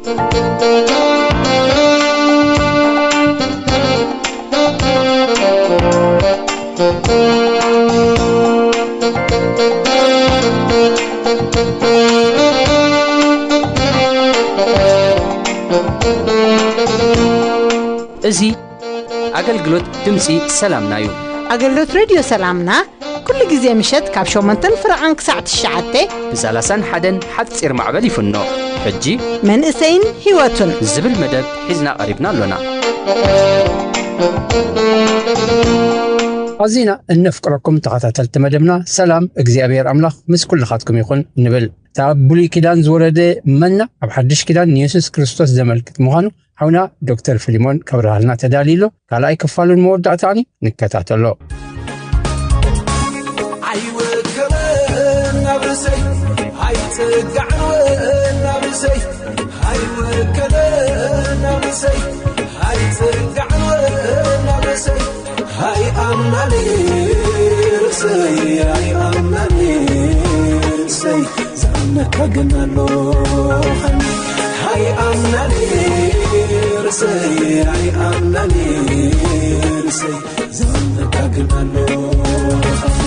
እዚ ኣገልግሎት ድምፂ ሰላምና እዩ። ኣገልግሎት ሬድዮ ሰላምና ኩሉ ግዜ ምሸት ካብ ሸሞንተን ፍረቓን ክሳዕ ትሽዓተ ብሳላሳን ሓደን ሓፂር ማዕበል ይፍኖ። ሕጂ መንእሰይን ህይወቱን ዝብል መደብ ሒዝና ቀሪብና ኣሎና። ኣዚና እነፍቅረኩም ተኸታተልቲ መደብና፣ ሰላም እግዚኣብሔር ኣምላኽ ምስ ኩልኻትኩም ይኹን ንብል። እታ ኣብ ብሉይ ኪዳን ዝወረደ መና ኣብ ሓድሽ ኪዳን ንየሱስ ክርስቶስ ዘመልክት ምዃኑ ሓውና ዶክተር ፊሊሞን ከብርሃልና ተዳልዩ ኣሎ። ካልኣይ ክፋሉን መወዳእታኒ ንከታተሎ። ኣይወከለን ናብ ርእሰይ፣ ኣይጽጋዕን ወን ናብ ርእሰይ፣ ኣይወከለን ናብ ርእሰይ፣ ኣይጽጋዕን ወን ናብ ርእሰይ፣ ኣይኣምናን ርእሰይ፣ ኣይኣምናን ርእሰይ፣ ዝኣምነካ ግን ኣለኻኒ። ኣይኣምናን ርእሰይ፣ ኣይኣምናን ርእሰይ፣ ዝኣምነካ ግን ኣለኻኒ።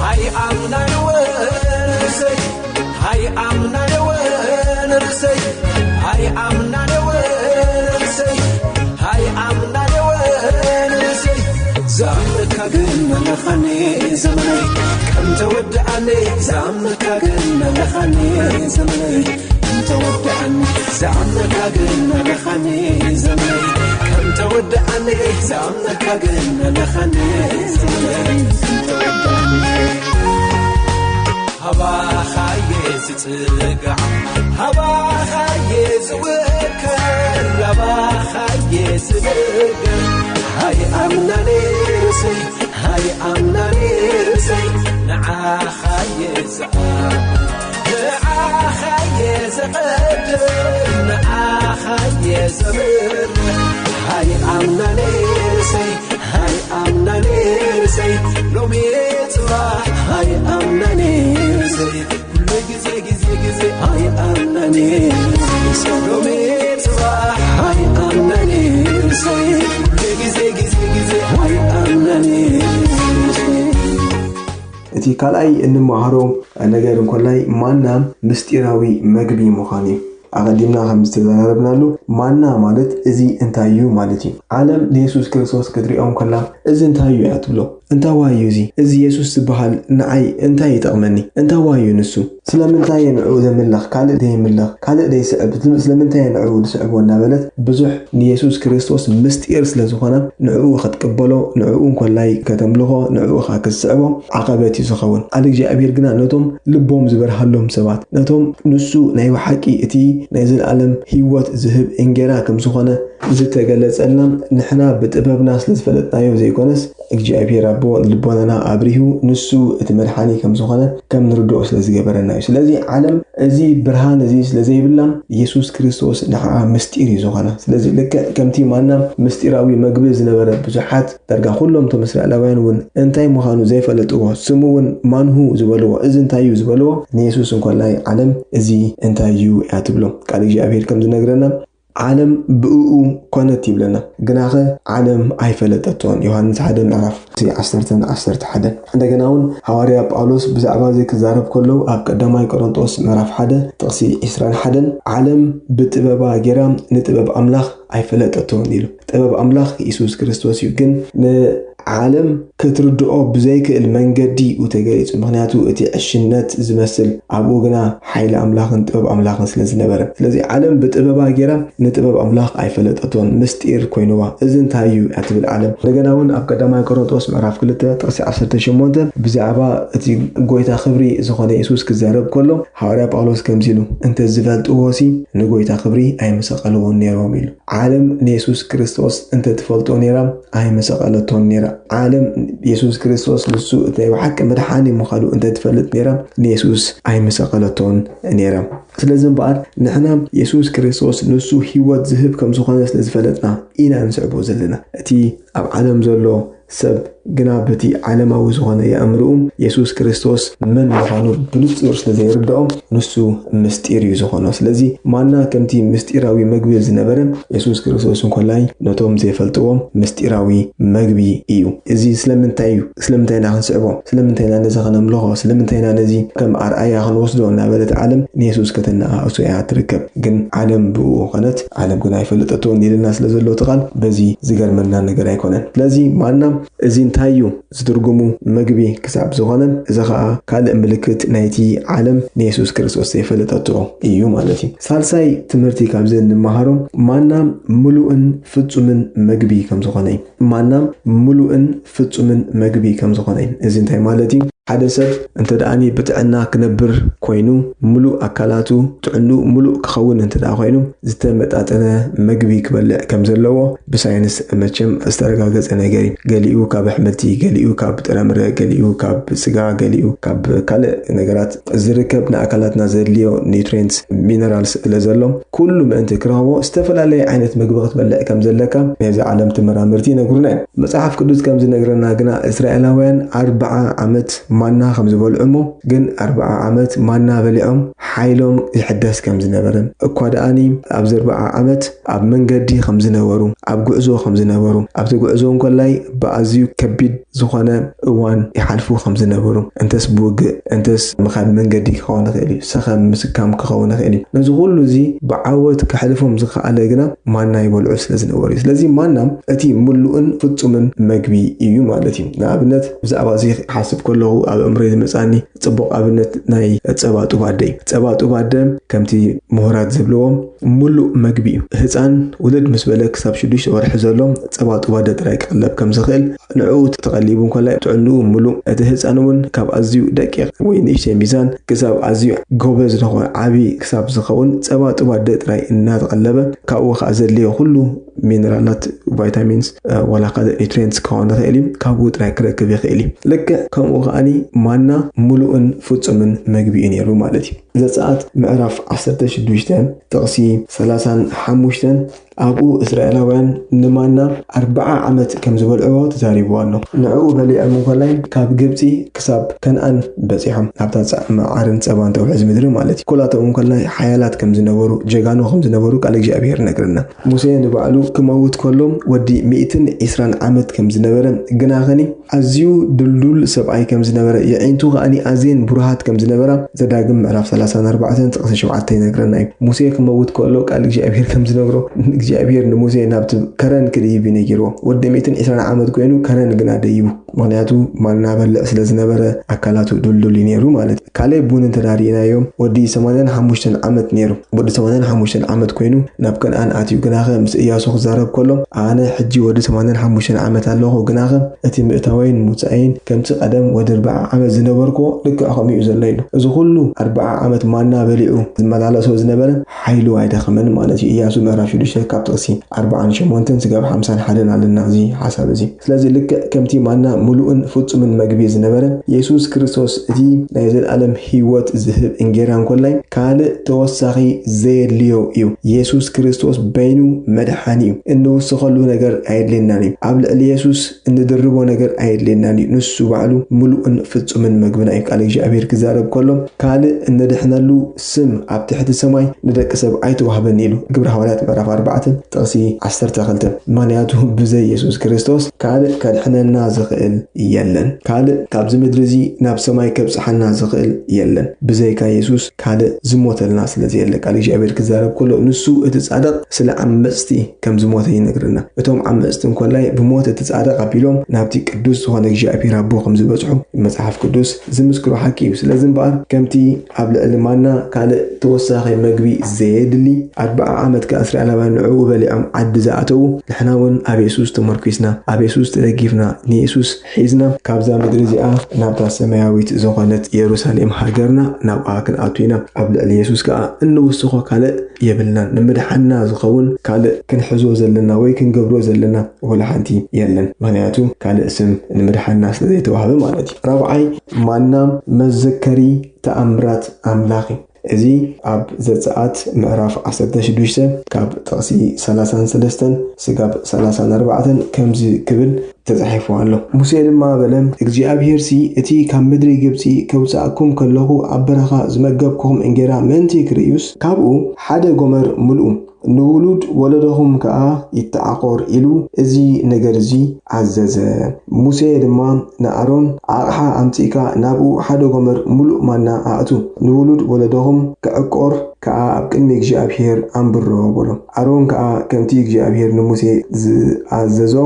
ኣይኣምናን ወን ርእሰይ፣ ኣይኣምናን ወን ርእሰይ፣ ኣይኣምናን ወን ርእሰይ፣ ኣይኣምናን ወን ርእሰይ፣ ዝኣምነካ ግን ኣለኻኒ ዘመነይ፣ ከም ተወድኣኒ፣ ዝኣምነካ ግን ኣለኻኒ ዘመነይ፣ ከም ተወድኣኒ፣ ዝኣምነካ ግን ኣለኻኒ ዘመነይ፣ ከም ተወድኣኒ፣ ዝኣምነካ ግን ኣለኻኒ ዘመነይ፣ ከም ተወድኣኒ። ሃባኻየ ዝጽጋዕ፣ ሃባኻየ ዝውከል፣ ሃባኻየ ዝብገር፣ ሃይ ኣምናኒ ርእሰይ፣ ሃይ ኣምናኒ ርእሰይ፣ ንዓኻየ ዝኣምን፣ ንዓኻየ ዝቐድም፣ ንዓኻየ ዘምር፣ ሃይ ኣምናኒ ርእሰይ፣ ሃይ ኣምናኒ ርእሰይ፣ ሎሚ ጽባሕ ሃይ ኣምናኒ ርእሰይ፣ ኩሉ ግዜ ግዜ ግዜ ሃይ ኣምናኒ ርእሰይ፣ ሎሚ ጽባሕ ሃይ ኣምናኒ ርእሰይ፣ ኩሉ ግዜ ግዜ ግዜ ሃይ ኣምናኒ ርእሰይ። እቲ ካልኣይ እንመሃሮ ነገር እንኮላይ ማና ምስጢራዊ መግቢ ምዃኑ እዩ። ኣቐዲምና ከም ዝተዘራረብናሉ ማና ማለት እዚ እንታይ እዩ ማለት እዩ። ዓለም ንየሱስ ክርስቶስ ክትሪኦ እንከላ እዚ እንታይ እዩ እያ ትብሎ። እንታዋይ እዩ እዚ? እዚ የሱስ ዝበሃል ንዓይ እንታይ ይጠቕመኒ? እንታዋይ እዩ ንሱ? ስለምንታይ እየ ንዕኡ ዘምልኽ ካልእ ደይምልኽ ካልእ ደይስዕብ? ስለምንታይ እየ ንዕኡ ዝስዕቦ? እናበለት ብዙሕ ንየሱስ ክርስቶስ ምስጢር ስለ ዝኾነ ንዕኡ ክትቅበሎ፣ ንዕኡ እንኮላይ ከተምልኾ፣ ንዕኡ ኸዓ ክትስዕቦ ዓቐበት እዩ ዝኸውን። ቃል እግዚኣብሔር ግና ነቶም ልቦም ዝበርሃሎም ሰባት፣ ነቶም ንሱ ናይ ብሓቂ እቲ ናይ ዘለኣለም ህይወት ዝህብ እንጌራ ከም ዝኾነ ዝተገለጸልና፣ ንሕና ብጥበብና ስለ ዝፈለጥናዮ ዘይኮነስ እግዚኣብሔር ኣቦ ልቦናና ኣብሪሁ ንሱ እቲ መድሓኒ ከም ዝኾነ ከም ንርድኦ ስለ ዝገበረና እዩ። ስለዚ ዓለም እዚ ብርሃን እዚ ስለ ዘይብላ የሱስ ክርስቶስ ንዓኣ ምስጢር እዩ ዝኾና። ስለዚ ልክዕ ከምቲ ማና ምስጢራዊ መግቢ ዝነበረ ብዙሓት ዳርጋ ኩሎም እቶም እስራኤላውያን እውን እንታይ ምዃኑ ዘይፈለጥዎ፣ ስሙ እውን ማንሁ ዝበልዎ፣ እዚ እንታይ እዩ ዝበልዎ፣ ንየሱስ እንኮላይ ዓለም እዚ እንታይ እዩ እያ ትብሎ። ቃል እግዚኣብሔር ከም ዝነግረና ዓለም ብእኡ ኮነት ይብለና፣ ግናኸ ዓለም ኣይፈለጠቶን። ዮሃንስ ሓደ ምዕራፍ ዓሰርተ ዓሰርተ ሓደ። እንደገና እውን ሃዋርያ ጳውሎስ ብዛዕባ እዚ ክዛረብ ከሎ ኣብ ቀዳማይ ቆሮንጦስ ምዕራፍ ሓደ ጥቕሲ ዕስራን ሓደን ዓለም ብጥበባ ጌራ ንጥበብ ኣምላኽ ኣይፈለጠቶን ኢሉ። ጥበብ ኣምላኽ የሱስ ክርስቶስ እዩ፣ ግን ንዓለም ክትርድኦ ብዘይክእል መንገዲ እዩ ተገሊጹ። ምኽንያቱ እቲ ዕሽነት ዝመስል ኣብኡ ግና ሓይሊ ኣምላኽን ጥበብ ኣምላኽን ስለ ዝነበረ። ስለዚ ዓለም ብጥበባ ጌራ ንጥበብ ኣምላኽ ኣይፈለጠቶን፣ ምስጢር ኮይንዋ። እዚ እንታይ እዩ እያ ትብል ዓለም። እንደገና እውን ኣብ ቀዳማይ ቆሮንጦስ ምዕራፍ ክልተ ጥቕሲ ዓሰርተ ሸሞንተ ብዛዕባ እቲ ጎይታ ክብሪ ዝኾነ የሱስ ክዛረብ ከሎ ሃዋርያ ጳውሎስ ከምዚ ኢሉ፣ "እንተ ዝፈልጥዎሲ ንጎይታ ክብሪ ኣይምሰቐልዎን ነይሮም" ኢሉ። ዓለም ንየሱስ ክርስቶስ እንተ ትፈልጦ ነይራ ኣይምሰቐለቶን ነይራ። ዓለም የሱስ ክርስቶስ ንሱ እቲ ናይ ብሓቂ መድሓኒ ምዃኑ እንተ ትፈልጥ ነይራ ንየሱስ ኣይምሰቐለቶን ነይራ። ስለዚ እምበኣር ንሕና የሱስ ክርስቶስ ንሱ ህይወት ዝህብ ከም ዝኾነ ስለ ዝፈለጥና ኢና ንስዕቦ ዘለና። እቲ ኣብ ዓለም ዘሎ ሰብ ግና በቲ ዓለማዊ ዝኾነ የእምርኡ የሱስ ክርስቶስ መን ምዃኑ ብንጹር ስለ ዘይርድኦም፣ ንሱ ምስጢር እዩ ዝኾኖ። ስለዚ ማና ከምቲ ምስጢራዊ መግቢ ዝነበረ፣ የሱስ ክርስቶስ እንኮላይ ነቶም ዘይፈልጥዎም ምስጢራዊ መግቢ እዩ። እዚ ስለምንታይ እዩ? ስለምንታይ ኢና ክንስዕቦ? ስለምንታይ ኢና ነዚ ከነምልኾ? ስለምንታይ ኢና ነዚ ከም ኣርኣያ ክንወስዶ? እናበለት ዓለም ንየሱስ ከተነኣእሶ እያ ትርከብ። ግን ዓለም ብኡ ኾነት፣ ዓለም ግን ኣይፈለጠቶን ኢልና ስለ ዘሎ እቲ ቃል፣ በዚ ዝገርመና ነገር ኣይኮነን። ስለዚ ማና እዚ እንታይ እዩ? ዝትርጉሙ መግቢ ክሳብ ዝኾነ፣ እዚ ኸኣ ካልእ ምልክት ናይቲ ዓለም ንየሱስ ክርስቶስ ዘይፈለጠቶ እዩ ማለት እዩ። ሳልሳይ ትምህርቲ ካብዚ እንመሃሮ ማና ምሉእን ፍጹምን መግቢ ከም ዝኾነ እዩ። ማና ምሉእን ፍጹምን መግቢ ከም ዝኾነ እዩ። እዚ እንታይ ማለት እዩ? ሓደ ሰብ እንተ ደኣኒ ብጥዕና ክነብር ኮይኑ፣ ምሉእ ኣካላቱ ጥዕንኡ ምሉእ ክኸውን እንተ ደኣ ኮይኑ፣ ዝተመጣጠነ መግቢ ክበልዕ ከም ዘለዎ ብሳይንስ መቸም ዝተረጋገጸ ነገር እዩ። ገሊኡ ካብ ኣሕምልቲ፣ ገሊኡ ካብ ጥረምረ፣ ገሊኡ ካብ ስጋ፣ ገሊኡ ካብ ካልእ ነገራት ዝርከብ ንኣካላትና ዘድልዮ ኒውትሪየንትስ፣ ሚነራልስ ስለ ዘሎ፣ ኩሉ ምእንቲ ክረኽቦ ዝተፈላለየ ዓይነት ምግቢ ክትበልዕ ከም ዘለካ ናይዚ ዓለም ተመራመርቲ ይነግሩና እዮም። መጽሓፍ ቅዱስ ከም ዝነግረና ግና እስራኤላውያን ኣርብዓ ዓመት ማና ከም ዝበልዑ እሞ፣ ግን ኣርብዓ ዓመት ማና በሊዖም ሓይሎም ይሕደስ ከም ዝነበረ፣ እኳ ደኣኒ ኣብዚ ኣርብዓ ዓመት ኣብ መንገዲ ከም ዝነበሩ፣ ኣብ ጉዕዞ ከም ዝነበሩ፣ ኣብቲ ጉዕዞ እንኮላይ ብኣዝዩ ከቢድ ዝኾነ እዋን ይሓልፉ ከም ዝነበሩ፣ እንተስ ብውግእ፣ እንተስ ምኻድ መንገዲ ክኸውን ይኽእል እዩ፣ ሰኸም ምስካም ክኸውን ይኽእል እዩ። ነዚ ኩሉ እዚ ብዓወት ከሕልፎም ዝኸኣለ ግና ማና ይበልዑ ስለ ዝነበሩ እዩ። ስለዚ ማና እቲ ምሉእን ፍጹምን መግቢ እዩ ማለት እዩ። ንኣብነት ብዛዕባ እዚ ክሓስብ ከለኹ ኣብ ኣእምሮይ ዝመጻኒ ጽቡቕ ኣብነት ናይ ጸባ ጡብ ኣደ እዩ። ጸባ ጡብ ኣደ ከምቲ ምሁራት ዝብልዎ ምሉእ መግቢ እዩ። ህጻን ውልድ ምስ በለ ክሳብ ሽዱሽተ ወርሒ ዘሎ ጸባ ጡብ ኣደ ጥራይ ክቕለብ ከም ዝኽእል፣ ንዕኡ ተቐሊቡ እንኮላይ ጥዕንኡ ምሉእ፣ እቲ ህጻን እውን ካብ ኣዝዩ ደቂቕ ወይ ንእሽተይ ሚዛን ክሳብ ኣዝዩ ጎበዝ ዝኾነ ዓቢ ክሳብ ዝኸውን ጸባ ጡብ ኣደ ጥራይ እናተቐለበ ካብኡ ከኣ ዘድልዮ ኩሉ ሚነራላት፣ ቫይታሚንስ፣ እ፣ ዋላ ካልእ ኒውትሪየንትስ ክኸውን ይኽእል እዩ፣ ካብኡ ጥራይ ክረክብ ይኽእል እዩ። ልክዕ ከምኡ ከኣኒ ማና ምሉእን ፍጹምን መግቢ እዩ ነይሩ ማለት እዩ። ዘጸኣት ምዕራፍ ዓሰርተ ሽዱሽተ ጥቕሲ ሰላሳን ሓሙሽተን፣ ኣብኡ እስራኤላውያን ንማና ኣርብዓ ዓመት ከም ዝበልዕዎ ተዛሪቡ ኣሎ። ንዕኡ በሊዖም እንኮላይ ካብ ግብጺ ክሳብ ከነኣን በጺሖም፣ ናብታ ጻ-፣ መዓርን ጸባን ተውሕዝ ምድሪ ማለት እዩ። ኩላቶም እንኮላይ ሓያላት ከም ዝነበሩ፣ ጀጋኑ ከም ዝነበሩ ቃል እግዚኣብሔር ይነግረና። ሙሴ ንባዕሉ ክመውት ከሎ ወዲ ሚእትን ዒስራን ዓመት ከም ዝነበረ፣ ግና ኸኒ ኣዝዩ ድልዱል ሰብኣይ ከም ዝነበረ፣ የዒንቱ ከኣኒ ኣዝየን ብሩሃት ከም ዝነበራ ዘዳግም ምዕራፍ ሰላሳን ኣርባዕተን ጥቕሲ ሸውዓተ ይነግረና እዩ። ሙሴ ክመውት ከሎ ቃል እግዚኣብሔር ከም ዝነግሮ፣ እግዚኣብሔር ንሙሴ ናብቲ ከረን ክድይብ እዩ ነጊርዎ። ወዲ ሚእትን ዒስራን ዓመት ኮይኑ ከረን ግና ደይቡ። ምኽንያቱ ማና በልዕ ስለ ዝነበረ ኣካላቱ ድልዱል እዩ ነይሩ ማለት እዩ። ካሌብ እውን እንተ ሪእናዮ ወዲ ሰማንያን ሓሙሽተን ዓመት ነይሩ። ወዲ ሰማንያን ሓሙሽተን ዓመት ኮይኑ ናብ ከነኣን ኣትዩ። ግናኸ ምስ እያሱ ክዛረብ ከሎ፣ ኣነ ሕጂ ወዲ ሰማንያን ሓሙሽተን ዓመት ኣለኹ፣ ግናኸ እቲ ምእታወይን ምውጻእይን ከምቲ ቀደም ወዲ ኣርብዓ ዓመት ዝነበርክዎ ልክዕ ከምኡ እዩ ዘሎ ኢሉ። እዚ ኩሉ ኣርብዓ ዓመት ማና በሊዑ ዝመላለሶ ዝነበረ ሓይሉ ኣይደኸመን ማለት እዩ። እያሱ ምዕራፍ ሽዱሽተ ካብ ጥቕሲ ኣርብዓን ሸሞንተን ስጋብ ሓምሳን ሓደን ኣለና እዚ ሓሳብ እዚ። ስለዚ ልክዕ ከምቲ ማና ምሉእን ፍጹምን መግቢ ዝነበረ፣ የሱስ ክርስቶስ እቲ ናይ ዘለኣለም ህይወት ዝህብ እንጌራ እንኮላይ ካልእ ተወሳኺ ዘየድልዮ እዩ። የሱስ ክርስቶስ በይኑ መድሓኒ እዩ። እንውስኸሉ ነገር ኣየድልየናን እዩ። ኣብ ልዕሊ የሱስ እንድርቦ ነገር ኣየድልየናን እዩ። ንሱ ባዕሉ ምሉእን ፍጹምን መግብና እዩ። ቃል እግዚኣብሔር ክዛረብ ከሎ፣ ካልእ እንድሕነሉ ስም ኣብ ትሕቲ ሰማይ ንደቂ ሰብ ኣይተዋህበን ኢሉ። ግብረ ሃዋርያት ምዕራፍ ኣርባዕተ ጥቕሲ ዓሰርተ ክልተ። ምኽንያቱ ብዘይ የሱስ ክርስቶስ ካልእ ከድሕነና ዝኽእል የለን። ካልእ ካብዚ ምድሪ እዚ ናብ ሰማይ ከብጽሓና ዝኽእል የለን። ብዘይካ የሱስ ካልእ ዝሞተልና ስለ ዘየለ፣ ቃል እግዚኣብሔር ክዛረብ ከሎ፣ ንሱ እቲ ጻድቕ ስለ ዓመጽቲ ከም ዝሞተ ይነግረና። እቶም ዓመጽቲ እንኮላይ ብሞት እቲ ጻድቕ ኣቢሎም ናብቲ ቅዱስ ዝኾነ እግዚኣብሔር ኣቦ ከም ዝበጽሑ መጽሓፍ ቅዱስ ዝምስክሮ ሓቂ እዩ። ስለዚ እምበኣር ከምቲ ኣብ ልዕሊ ማና ካልእ ተወሳኺ መግቢ ዘየድሊ፣ ኣርብዓ ዓመት ከኣ እስራኤላውያን ንዕኡ በሊዖም ዓዲ ዝኣተዉ፣ ንሕና እውን ኣብ የሱስ ተመርኲስና፣ ኣብ የሱስ ተደጊፍና፣ ንየሱስ ሒዝና፣ ካብዛ ምድሪ እዚኣ ናብታ ሰማያዊት ዝኾነት የሩሳሌም ሃገርና ናብኣ ክንኣቱ ኢና። ኣብ ልዕሊ የሱስ ከኣ እንውስኾ ካልእ የብልናን። ንምድሓንና ዝኸውን ካልእ ክንሕዞ ዘለና ወይ ክንገብሮ ዘለና ወላ ሓንቲ የለን። ምኽንያቱ ካልእ ስም ንምድሓንና ስለ ዘይተዋህበ ማለት እዩ። ራብዓይ፣ ማና መዘከሪ ተኣምራት ኣምላኽ እዩ። እዚ ኣብ ዘጸኣት ምዕራፍ ዓሰርተ ሽዱሽተ ካብ ጥቕሲ ሰላሳን ሰለስተን ስጋብ ሰላሳን ኣርባዕተን ከምዚ ክብል ተጻሒፉ ኣሎ። ሙሴ ድማ በለ፣ እግዚኣብሄርሲ እቲ ካብ ምድሪ ግብጺ ከውጽኣኩም ከለኹ ኣብ በረኻ ዝመገብኩኹም እንጌራ ምእንቲ ክርእዩስ፣ ካብኡ ሓደ ጎመር ምልኡ፣ ንውሉድ ወለዶኹም ከኣ ይተዓቖር ኢሉ እዚ ነገር እዚ ኣዘዘ። ሙሴ ድማ ንኣሮን፣ ኣቕሓ ኣምጺእካ ናብኡ ሓደ ጎመር ምሉእ ማና ኣእቱ፣ ንውሉድ ወለዶኹም ክዕቆር ከኣ ኣብ ቅድሚ እግዚኣብሄር ኣንብሮ በሎ። ኣሮን ከኣ ከምቲ እግዚኣብሄር ንሙሴ ዝኣዘዞ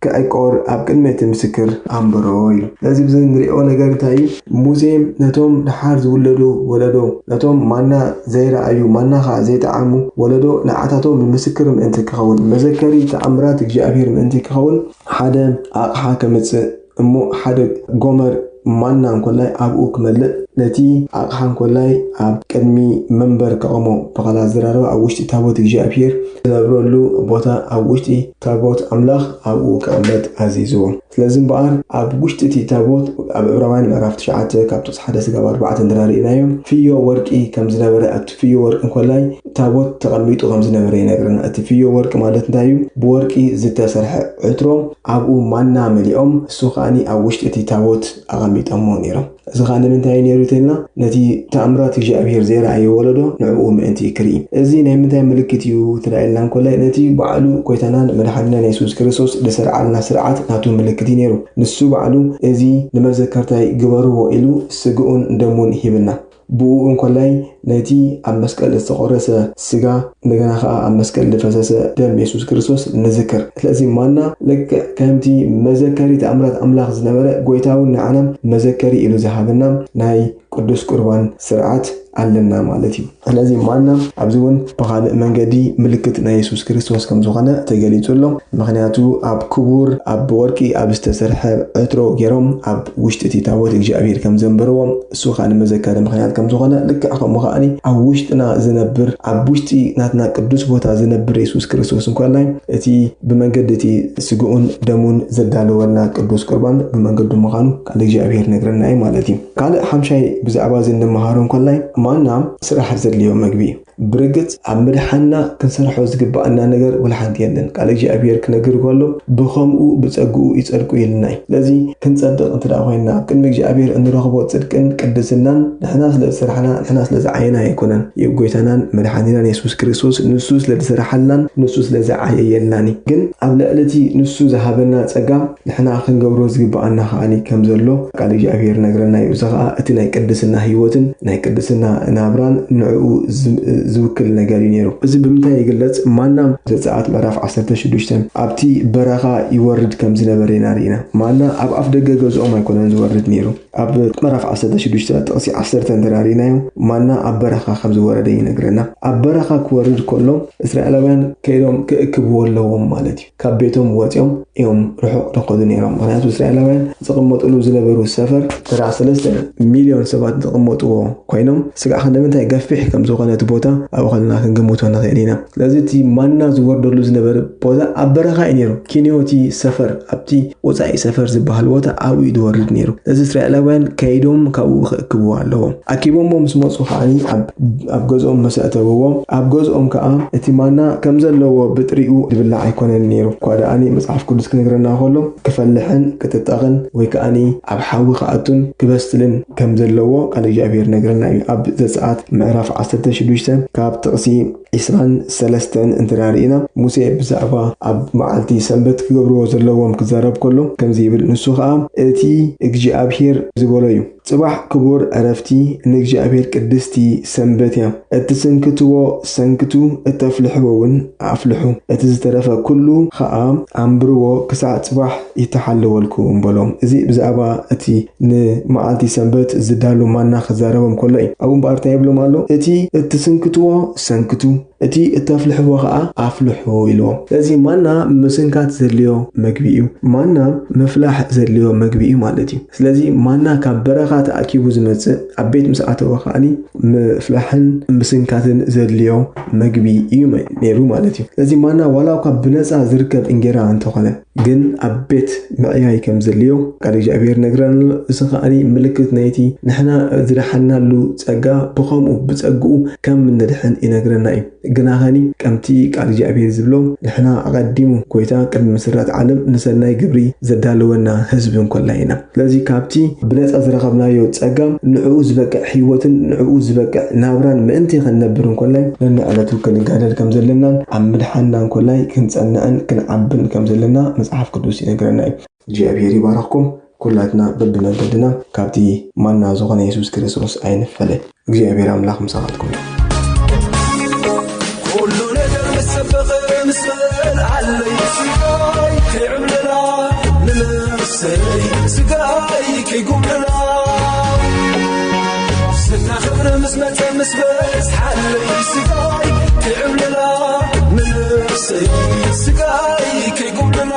ክዕቆር ኣብ ቅድሚ እቲ ምስክር ኣንብሮ ኢሉ። ስለዚ ብዚ ንሪኦ ነገር እንታይ እዩ? ሙሴ ነቶም ደሓር ዝውለዱ ወለዶ፣ ነቶም ማና ዘይረኣዩ፣ ማና ኸዓ ዘይጠዓሙ ወለዶ ንዓታቶም ንምስክር ምእንቲ ክኸውን፣ መዘከሪ ተኣምራት እግዚኣብሔር ምእንቲ ክኸውን ሓደ ኣቕሓ ከምጽእ እሞ ሓደ ጎመር ማና እንኮላይ ኣብኡ ክመልእ፣ ነቲ ኣቕሓ እንኮላይ ኣብ ቅድሚ መንበር ከቐሞ፣ ብኻልእ ኣዘራርባ ኣብ ውሽጢ ታቦት እግዚኣብሔር ዝነብረሉ ቦታ ኣብ ውሽጢ ታቦት ኣምላኽ ኣብኡ ክቕመጥ ኣዚዝዎ። ስለዚ እምበኣር ኣብ ውሽጢ እቲ ታቦት ኣብ ዕብራውያን ምዕራፍ ትሽዓተ ካብ ጥቕሲ ሓደ ስጋብ ኣርባዕተ እንድና ርኢናዮ ፍዮ ወርቂ ከም ዝነበረ ኣብቲ ፍዮ ወርቂ እንኮላይ ታቦት ተቐሚጡ ከም ዝነበረ ይነግረና። እቲ ፍዮ ወርቂ ማለት እንታይ እዩ? ብወርቂ ዝተሰርሐ ዕትሮ ኣብኡ ማና መሊኦም እሱ ከኣኒ ኣብ ውሽጢ እቲ ታቦት ኣቐሚጦሞ ነይሮም። እዚ ኸኣ ንምንታይ እዩ ነይሩ ተልና ነቲ ተኣምራት እግዚኣብሔር ዘይረኣየ ወለዶ ንዕኡ ምእንቲ ክርኢ። እዚ ናይ ምንታይ ምልክት እዩ ትዳኢልና እንኮላይ ነቲ ባዕሉ ጎይታናን መድሓኒናን የሱስ ክርስቶስ ዝሰርዓልና ስርዓት ናቱ ምልክት እዩ ነይሩ። ንሱ ባዕሉ እዚ ንመዘከርታይ ግበርዎ ኢሉ ስግኡን ደሙን ሂብና። ብኡ እንኮላይ ነቲ ኣብ መስቀል ዝተቖረሰ ስጋ እንደገና ኸኣ ኣብ መስቀል ዝፈሰሰ ደም የሱስ ክርስቶስ ንዝክር። ስለዚ ማና ልክዕ ከምቲ መዘከሪ ተኣምራት ኣምላኽ ዝነበረ ጎይታ እውን ንዓና መዘከሪ ኢሉ ዝሃበና ናይ ቅዱስ ቁርባን ስርዓት ኣለና ማለት እዩ። ስለዚ ማና ኣብዚ እውን ብኻልእ መንገዲ ምልክት ናይ የሱስ ክርስቶስ ከም ዝኾነ ተገሊጹ ኣሎ። ምኽንያቱ ኣብ ክቡር ኣብ ወርቂ ኣብ ዝተሰርሐ ዕትሮ ገይሮም ኣብ ውሽጢ እቲ ታቦት እግዚኣብሔር ከም ዘንበርዎም እሱ ከዓ ንመዘከሪ ምኽንያት ከም ዝኾነ ልክዕ ከምኡ ከዓኒ ኣብ ውሽጥና ዝነብር ኣብ ውሽጢ ናትና ቅዱስ ቦታ ዝነብር የሱስ ክርስቶስ እንኳላይ እቲ ብመንገዲ እቲ ስግኡን ደሙን ዘዳለወልና ቅዱስ ቁርባን ብመንገዱ ምዃኑ ቃል እግዚኣብሔር ነግረና እዩ ማለት እዩ። ካልእ ሓምሻይ ብዛዕባ እዚ እንመሃሮ እንኮላይ ማና ስራሕ ዘድልዮ መግቢ እዩ። ብርግጽ ኣብ ምድሓንና ክንሰርሖ ዝግብኣና ነገር ወላ ሓንቲ የለን። ቃል እግዚኣብሔር ክነግር ከሎ ብኸምኡ ብጸግኡ ይጸድቁ ኢልና እዩ። ስለዚ ክንጸድቕ እንተ ደኣ ኮይንና ኣብ ቅድሚ እግዚኣብሔር እንረኽቦ ጽድቅን ቅድስናን ንሕና ስለ ዝሰርሓና ንሕና ስለ ዝዓየና ኣይኮነን። እዩ ጎይታናን መድሓኒናን የሱስ ክርስቶስ ንሱ ስለ ዝሰርሓልናን ንሱ ስለ ዝዓየየልናን እዩ። ግን ኣብ ልዕሊ እቲ ንሱ ዝሃበና ጸጋ ንሕና ክንገብሮ ዝግብኣና ከዓኒ ከም ዘሎ ቃል እግዚኣብሔር ነግረና እዩ። እዚ ኸዓ እቲ ናይ ቅድስና ህይወትን ናይ ቅድስና ናብራን ንዕኡ ዝ- ዝውክል ነገር እዩ ነይሩ። እዚ ብምንታይ ይግለጽ? ማና ዘጸኣት ምዕራፍ ዓሰርተ ሽዱሽተ ኣብቲ በረኻ ይወርድ ከም ዝነበረ ኢና ርኢና። ማና ኣብ ኣፍ ደገ ገዝኦም ኣይኮነን ዝወርድ ነይሩ። ኣብ ምዕራፍ ዓሰርተ ሽዱሽተ ጥቕሲ ዓሰርተ እንተ ርኢናዮ ማና ኣብ በረኻ ከም ዝወረደ ይነግረና። ኣብ በረኻ ክወርድ ከሎ እስራኤላውያን ከይዶም ክእክብዎ ኣለዎም ማለት እዩ። ካብ ቤቶም ወፂኦም እዮም ርሑቕ ዝኸዱ ነይሮም። ምኽንያቱ እስራኤላውያን ዝቕመጥሉ ዝነበሩ ሰፈር ተራ ሰለስተ ሚልዮን ሰባት ዝቕመጥዎ ኮይኖም ስጋዕ ክንደምንታይ ገፊሕ ከም ዝኾነ እቲ ቦታ ኣብኡ ከለና ክንግምቶ ንኽእል ኢና። ስለዚ እቲ ማና ዝወርደሉ ዝነበረ ቦታ ኣብ በረኻ እዩ ነይሩ። ኪንዮ እቲ ሰፈር ኣብቲ ወፃኢ ሰፈር ዝበሃል ቦታ ኣብኡ እዩ ዝወርድ ነይሩ። ስለዚ እስራኤላውያን ከይዶም ካብኡ ክእክብዎ ኣለዎም። ኣኪቦሞ ምስ መፁ ከዓኒ ኣብ ኣብ ገዝኦም ምስ ኣእተውዎ ኣብ ገዝኦም ከዓ እቲ ማና ከም ዘለዎ ብጥሪኡ ዝብላዕ ኣይኮነን ነይሩ። እኳ ደኣኒ መፅሓፍ ቅዱስ ክነግረና ከሎ ክፈልሕን ክጥጠቕን ወይ ከዓኒ ኣብ ሓዊ ክኣቱን ክበስልን ከም ዘለዎ ቃል እግዚኣብሔር ነግረና እዩ። ኣብ ዘፀኣት ምዕራፍ ዓሰርተ ሽዱሽተ ካብ ጥቕሲ ዒስራን ሰለስተን እንተ ርኢና ሙሴ ብዛዕባ ኣብ መዓልቲ ሰንበት ክገብርዎ ዘለዎም ክዛረብ ከሎ ከምዚ ይብል። ንሱ ከዓ እቲ እግዚኣብሔር ዝበሎ እዩ። ጽባሕ ክቡር ዕረፍቲ ንእግዚኣብሔር ቅድስቲ ሰንበት እያ። እትስንክትዎ ሰንክቱ፣ እተፍልሕዎ እውን ኣፍልሑ። እቲ ዝተረፈ ኩሉ ኸኣ ኣንብርዎ ክሳዕ ጽባሕ ይተሓለወልኩም በሎም። እዚ ብዛዕባ እቲ ንመዓልቲ ሰንበት ዝዳሎ ማና ክዛረቦም ከሎ እዩ። ኣብኡ እምበኣር እንታይ ይብሎም ኣሎ? እቲ እትስንክትዎ ሰንክቱ፣ እቲ እተፍልሕዎ ኸዓ ኣፍልሑ ኢልዎም። ስለዚ ማና ምስንካት ዘድልዮ መግቢ እዩ። ማና ምፍላሕ ዘድልዮ መግቢ እዩ ማለት እዩ። ስለዚ ማና ካብ በረኻ ተኣኪቡ ዝመጽእ ኣብ ቤት ምስ ኣተወ ከዓኒ ምፍላሕን ምስንካትን ዘድልዮ መግቢ እዩ መ- ነይሩ ማለት እዩ። ስለዚ ማና ዋላ እኳ ብነፃ ዝርከብ እንጌራ እንተኾነ ግን ኣብ ቤት ምዕያይ ከም ዘድልዮ ቃል እግዚኣብሔር ነግረና ኣሎ። እዚ ከዓኒ ምልክት ናይቲ ንሕና ዝደሓናሉ ጸጋ ብኸምኡ ብጸግኡ ከም እንድሕን ይነግረና እዩ። ግና ኸኒ ከምቲ ቃል እግዚኣብሔር ዝብሎ ንሕና ኣቐዲሙ ጎይታ ቅድሚ ምስራት ዓለም ንሰናይ ግብሪ ዘዳለወና ህዝቢ እንኮላ ኢና። ስለዚ ካብቲ ብነጻ ዝረኸብናዮ ጸጋ ንዕኡ ዝበቅዕ ህይወትን ንዕኡ ዝበቅዕ ናብራን ምእንቲ ክንነብር እንኮላይ ነንዕለቱ ክንጋደል ከም ዘለናን ኣብ ምድሓንና እንኮላይ ክንጸንዕን ክንዓብን ከም ዘለና መጽሓፍ ቅዱስ ይነግረና እዩ። እግዚኣብሔር ይባረኽኩም። ኩላትና በብመንገድና ካብቲ ማና ዝኾነ የሱስ ክርስቶስ ኣይንፈለ። እግዚኣብሔር ኣምላኽ ምሳኻትኩም እዩ። ኩሉ ነገር ምስ ጸበቐ ምስ በልዓለይ ስጋይ ከይዕብለላ ንነፍሰይ ስጋይ ከይጉብለላ ዝና ክብሪ ምስ መጸ ምስ በዝሓለይ ስጋይ ከይዕብለላ ንነፍሰይ ስጋይ ከይጉብለላ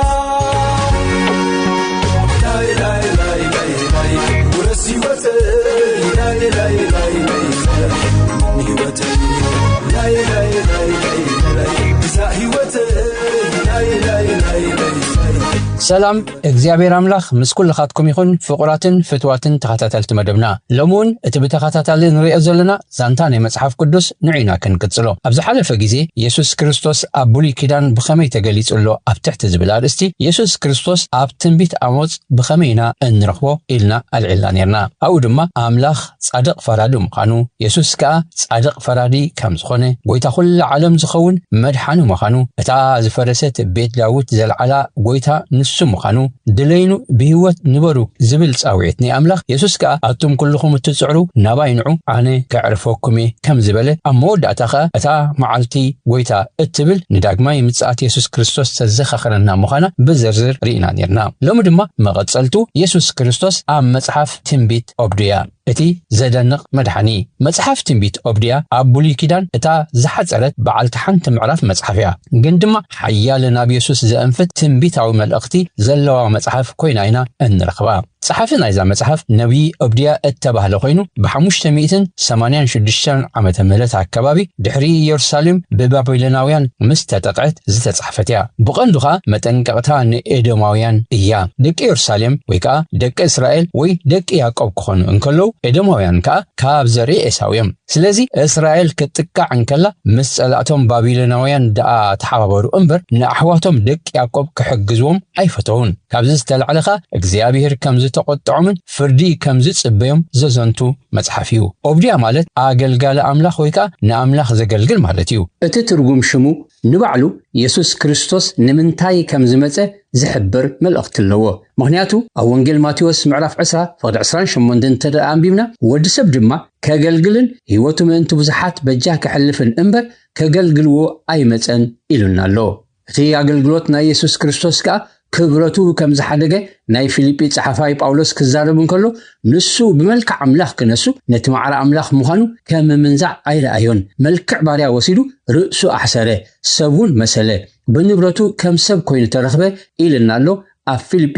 ሰላም እግዚኣብሔር ኣምላኽ ምስ ኩልኻትኩም ይኹን። ፍቑራትን ፍትዋትን ተኸታተልቲ መደብና፣ ሎሚ እውን እቲ ብተኸታታሊ ንሪኦ ዘለና ዛንታ ናይ መጽሓፍ ቅዱስ ንዑና ክንቅጽሎ። ኣብ ዝሓለፈ ግዜ የሱስ ክርስቶስ ኣብ ብሉይ ኪዳን ብኸመይ ተገሊጹ ኣሎ ኣብ ትሕቲ ዝብል ኣርእስቲ፣ የሱስ ክርስቶስ ኣብ ትንቢት ኣሞጽ ብኸመይ ኢና እንረኽቦ ኢልና ኣልዒልና ኔርና። ኣብኡ ድማ ኣምላኽ ጻድቕ ፈራዲ ምዃኑ፣ የሱስ ከኣ ጻድቕ ፈራዲ ከም ዝኾነ፣ ጎይታ ኩላ ዓለም ዝኸውን መድሓኒ ምዃኑ፣ እታ ዝፈረሰት ቤት ዳዊት ዘልዓላ ጎይታ ንሱ ምዃኑ፣ ድለይኑ ብህይወት ንበሩ ዝብል ጻውዒት ናይ ኣምላኽ፣ የሱስ ከኣ ኣቱም ኩልኹም እትጽዕሩ ናባይ ንዑ ኣነ ከዕርፈኩም እየ ከም ዝበለ፣ ኣብ መወዳእታ ከኣ እታ መዓልቲ ጎይታ እትብል ንዳግማይ ምጽኣት የሱስ ክርስቶስ ተዘኻኽረና ምዃና ብዝርዝር ርኢና ኔርና። ሎሚ ድማ መቐጸልቱ የሱስ ክርስቶስ ኣብ መጽሓፍ ትንቢት ኦብድያ እቲ ዘደንቕ መድሓኒ። መጽሓፍ ትንቢት ኦብድያ ኣብ ብሉይ ኪዳን እታ ዝሓጸረት በዓልቲ ሓንቲ ምዕራፍ መጽሓፍ እያ። ግን ድማ ሓያለ ናብ የሱስ ዘእንፍት ትንቢታዊ መልእኽቲ ዘለዋ መጽሓፍ ኮይና ኢና እንረኽባ። ጸሓፊ ናይዛ መጽሓፍ ነቢይ ኦብድያ እተባህለ ኮይኑ፣ ብ586 ዓመተ ምህረት ኣከባቢ ድሕሪ ኢየሩሳሌም ብባቢሎናውያን ምስ ተጠቕዐት ዝተጻሕፈት እያ። ብቐንዱ ኸኣ መጠንቀቕታ ንኤዶማውያን እያ። ደቂ ኢየሩሳሌም ወይ ከኣ ደቂ እስራኤል ወይ ደቂ ያዕቆብ ክኾኑ እንከለዉ፣ ኤዶማውያን ከኣ ካብ ዘርኢ ኤሳው እዮም። ስለዚ እስራኤል ክትጥቃዕ እንከላ ምስ ጸላእቶም ባቢሎናውያን ደኣ ተሓባበሩ እምበር ንኣሕዋቶም ደቂ ያዕቆብ ክሕግዝዎም ኣይፈተዉን። ካብዚ ዝተላዕለ ኸኣ እግዚኣብሔር ከም ዝተቖጥዖምን ፍርዲ ከም ዝጽበዮም ዘዘንቱ መጽሓፍ እዩ። ኦብድያ ማለት ኣገልጋሊ ኣምላኽ ወይ ከኣ ንኣምላኽ ዘገልግል ማለት እዩ። እቲ ትርጉም ሽሙ ንባዕሉ የሱስ ክርስቶስ ንምንታይ ከም ዝመጸ ዝሕብር መልእኽቲ ኣለዎ። ምኽንያቱ ኣብ ወንጌል ማቴዎስ ምዕራፍ 20 ፍቕዲ 28 እንተ ደኣ ኣንቢብና፣ ወዲ ሰብ ድማ ከገልግልን ህይወቱ ምእንቲ ብዙሓት በጃ ከሕልፍን እምበር ከገልግልዎ ኣይመጸን ኢሉና ኣሎ። እቲ ኣገልግሎት ናይ የሱስ ክርስቶስ ከኣ ክብረቱ ከም ዝሓደገ ናይ ፊልጲ ጸሓፋይ ጳውሎስ ክዛረብ እንከሎ፣ ንሱ ብመልክዕ ኣምላኽ ክነሱ ነቲ ማዕረ ኣምላኽ ምዃኑ ከም ምምንዛዕ ኣይረኣዮን። መልክዕ ባርያ ወሲዱ ርእሱ ኣሕሰረ፣ ሰብ እውን መሰለ። ብንብረቱ ከም ሰብ ኮይኑ ተረኽበ ኢልና ኣሎ ኣብ ፊልጲ